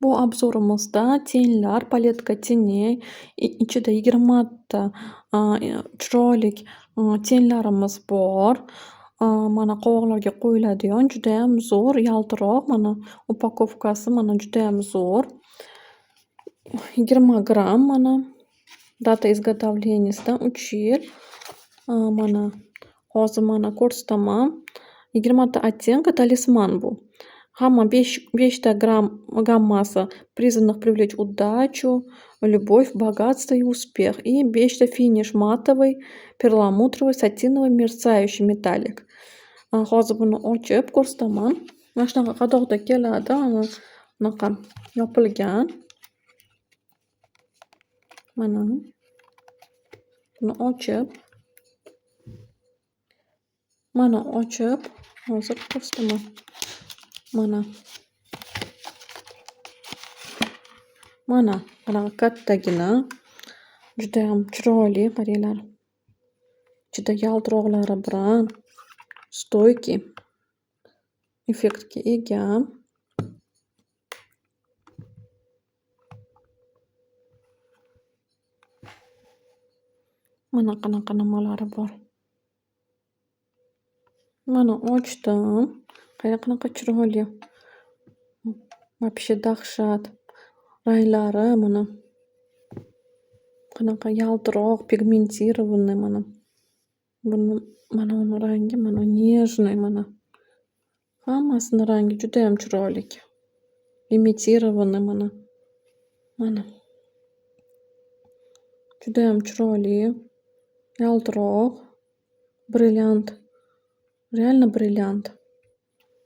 Bu обзор imizda тень lar, палетка теней, ichida 20 ta chiroyli тень larimiz bor. Mana, qovoqlarga qo'yiladigan judayam zo'r, yaltiroq, mana, упаковка si, mana, judayam zo'r. 20 gramm, mana, дата изготовления sidan 3 yil. Mana, hozir, mana, ko'rsataman. 20 ta оттенка, talisman bu. Hamma beshta gramm gammasi призванных привлечь удачу, любовь, богатство и успех. И beshta финиш: матовый, перламутровый, сатиновый, мерцающий металлик. Hozir buni ochib ko'rsataman. Mana shunaqa qadoqda keladi. Mana bunaqa yopilgan. Mana. Buni ochib, mana, ochib hozir ko'rsataman. Mana. Mana, qanaqa kattagina, judayam chiroyli, qaranglar. Ichida yaltiroqlari bilan стойкий effektga ega. Mana, qanaqa nimalari bor. Mana, ochdim. Qarang, qanaqa chiroyli. Вообще dahshat. Ranglari, mana. Qanaqa yaltiroq, пигментированный, mana. Buni, mana, uni rangi, mana, нежный, mana. Hammasini rangi judayam chiroyli. Лимитированный, mana. Mana. Judayam chiroyli, yaltiroq, brilliant. Реально brilliant.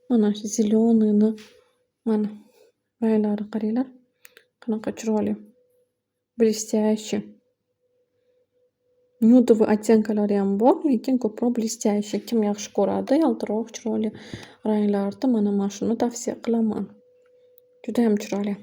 Mana shu зелёный ni, mana, ranglari, qaranglar, qanaqa chiroyli. Блестящий. Нюдовый оттенка lariyam bor, lekin ko'proq блестящий. Kim yaxshi ko'radi yaltiroq, chiroyli ranglarni, mana shuni tavsiya qilaman. Judayam chiroyli.